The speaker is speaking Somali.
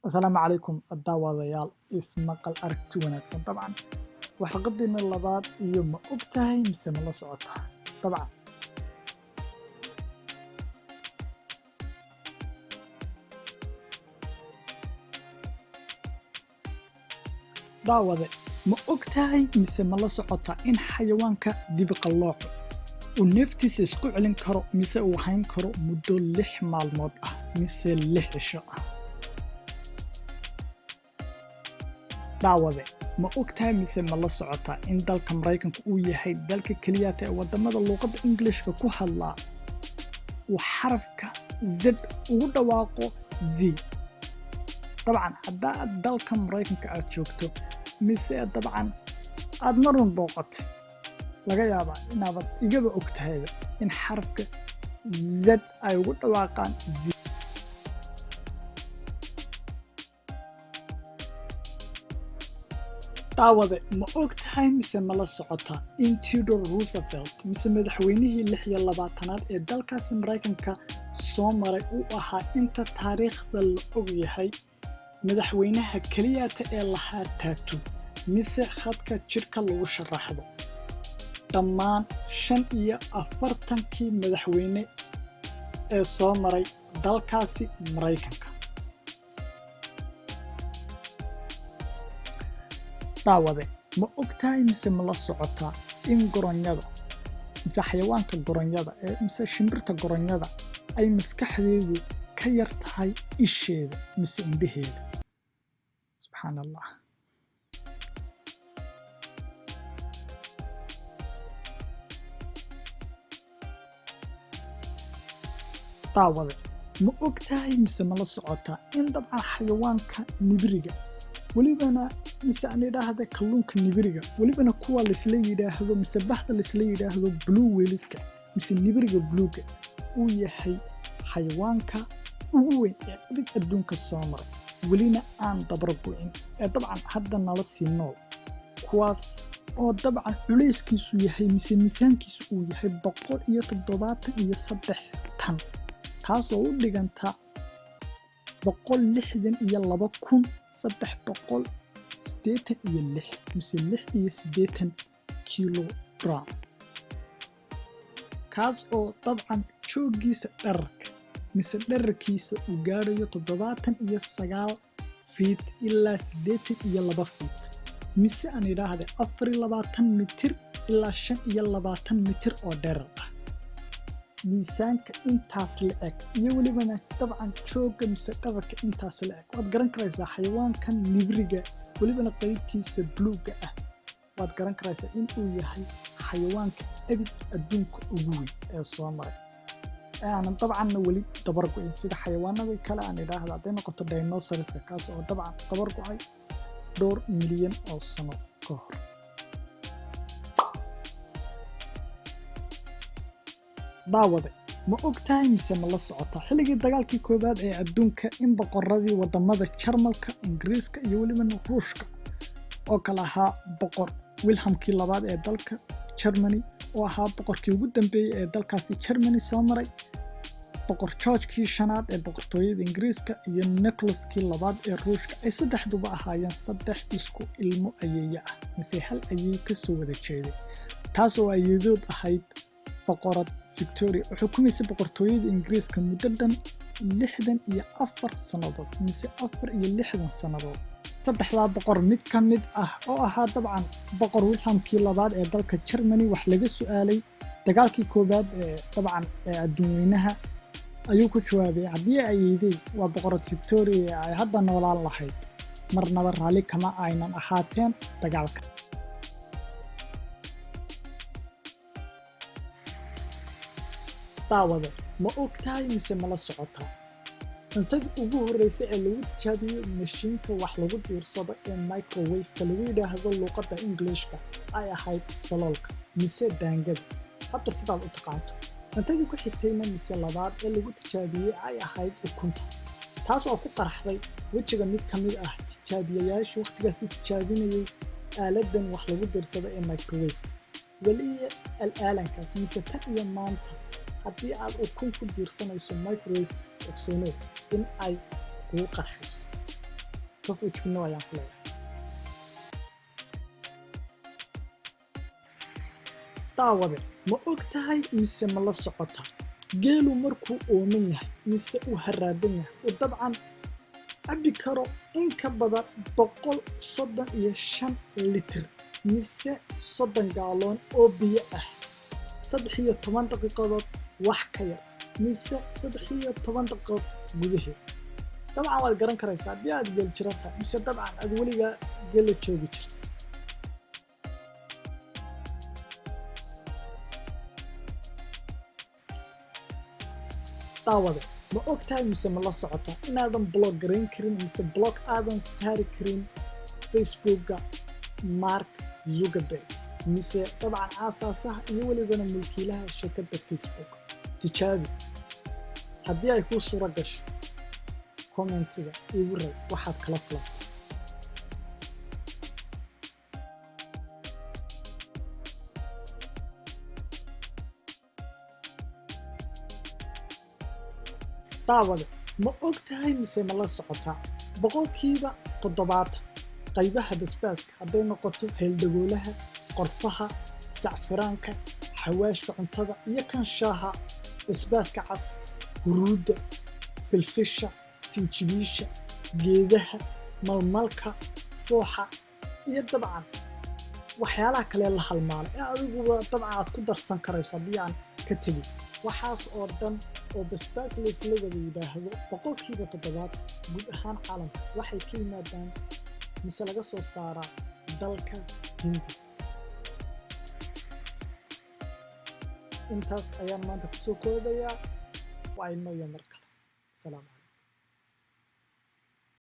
Asalaamu calaykum daawadayaal, ismaqal aragti wanaagsan. Dabcan waa xalqadeena labaad iyo ma og tahay mise ma la socotaa? Dabcan daawade, ma og tahay mise ma la socotaa in xayawaanka dibiqallooco uu neeftiisa isku celin karo mise uu hayn karo muddo 6 maalmood ah mise 6 cisho ah? Daawade, ma og tahay mise ma la socotaa in dalka Maraykanka uu yahay dalka keliyaata ee waddamada luuqadda Ingilishka ku hadlaa uu xarafka Z ugu dhawaaqo Z? Dabcan haddaa dalka Maraykanka aad joogto mise dabcan aad marun booqatay, laga yaabaa inaabad igaba og tahayba in xarafka Z ay ugu dhawaaqaan Z. Daawade, ma og tahay mise ma la socotaa in Theodore Roosevelt mise madaxweynihii 26aad ee dalkaasi Maraykanka soo maray uu ahaa inta taariikhda la og yahay madaxweynaha keliyaata ee lahaa tattoo mise khadka jidhka lagu sharaxdo dhammaan 45kii madaxweyne ee soo maray dalkaasi Maraykanka? Daawade, ma og tahay mise ma la socotaa in goronyada mise xayawaanka goronyada ee mise shimbirta goronyada ay maskaxdeedu ka yar tahay isheeda mise indhaheeda? Subxaan Allah. Daawade, ma og tahay mise ma la socotaa in dabcan xayawaanka nibiriga, welibana mise aan idhaahda kalluunka nibiriga, welibana kuwa laisla yidhaahdo mise bahda laisla yidhaahdo blue whaleska mise nibiriga bluega uu yahay xayawaanka ugu weyn ee abid adduunka soo maray, welina aan dabar go'in ee dabcan hadda nala sii nool, kuwaas oo dabcan culayskiisu yahay mise miisaankiisu uu yahay 173 tan, taasoo u dhiganta 162,386 mise 86 kilogram, kaas oo dabcan jooggiisa dherarka mise dherarkiisa uu gaadhayo 79 fiit ilaa 82 fiit, mise aan idhaahda 24 mitir ilaa 25 mitir oo dherar ah. Miisaanka intaas la eg iyo welibana dabcan joogga mise dherarka intaas la eg, waad garan karaysaa xayawaankan nibriga, welibana qaybtiisa bluega ah, waad garan karaysaa in uu yahay xayawaanka abid adduunka ugu weyn ee soo maray ee aanan dabcanna weli dabar go'in sida xayawaanadii kale aan idhaahda hadday noqoto dinosaurska, kaas oo dabcan dabar go'ay dhowr milyan oo sano ka hor. Daawade, ma og tahay mise ma la socotaa xilligii dagaalkii koowaad ee adduunka in boqoradii waddamada Jarmalka, Ingiriiska iyo welibana Ruushka oo kale ahaa boqor Wilhelmkii labaad ee dalka Germany oo ahaa boqorkii ugu dambeeyey ee dalkaasi Germany soo maray, boqor Georgekii shanaad ee boqortooyada Ingiriiska iyo Nicholaskii labaad ee Ruushka ay saddexduba ahaayeen saddex isku ilmo ayeeye ah mise hal ayey ka soo wada jeeday, taas oo ayeedood ahayd boqorad Victoria oo xukumaysa boqortooyada Ingiriiska muddo dhan 64 sannadood mise 64 sannadood. Saddexdaa boqor mid ka mid ah oo ahaa dabcan boqor Wilhelmkii labaad ee dalka Germany wax laga su'aalay dagaalkii koowaad ee dabcan ee adduunweynaha ayuu ku jawaabay, haddii ayeeday waa boqorad Victoria ay hadda noolaan lahayd, marnaba raalli kama aynan ahaateen dagaalka. Daawade, ma og tahay mise ma la socotaa cuntadii ugu horreysay ee lagu tijaabiyey mashiinka wax lagu diirsado ee microwave-ka lagu yidhaahdo luuqadda Englishka ay ahayd saloolka mise daangada, hadda sidaad u taqaanto? Cuntadii ku xigtayna mise labaad ee lagu tijaabiyey ay ahayd ukunta, taas oo ku qaraxday wejiga mid ka mid ah tijaabiyayaashii wakhtigaasi tijaabinayay aaladdan wax lagu diirsado ee microwave-ka. Weliya alaalankaas mise tan iyo maanta haddii aad ukun ku diirsanayso microwave, ogsoonow in ay kugu qarxayso. Ka foojigno ayaan ku leeyahay. Daawade, ma og tahay mise ma la socota geelu markuu ooman yahay mise uu haraadan yahay uu dabcan cabbi karo in ka badan 135 litir mise 30 gaaloon oo biyo ah 13 daqiiqadood wax ka yar mise 13 daqiiqadood gudaheed? Dabcan waad garan karaysaa haddii aad geel jira tahay mise dabcan aad weligaa geel la joogi jirta. Daawade, ma og tahay mise ma la socota inaadan block garayn karin mise block aadan saari karin Facebooka Mark Zuckerberg, mise dabcan aasaasaha iyo welibana mulkiilaha shirkadda Facebook? Tijaabi. Haddii ay kuu suuro gasho, commentiga iigu rag waxaad kala kulanto. Daawade, ma og tahay mise ma la socotaa 70% qaybaha basbaaska, hadday noqoto heeldhagoolaha, qorfaha, sacfiraanka, xawaashka cuntada iyo kan shaaha, basbaaska cas, huruudda, filfisha, sinjibiisha, geedaha malmalka, fooxa iyo dabcan waxyaalaha kale la halmaala ee adiguba dabcan aad ku darsan karayso haddii aan ka tegin, waxaas oo dhan oo basbaas laysla wada yidhaahdo, 70% guud ahaan caalamka waxay ka yimaadaan mise laga soo saaraa dalka Hindiya? Intaas ayaan maanta kusoo koobayaa. Waa inoo iyo mar kale. Asalaamu calaykum.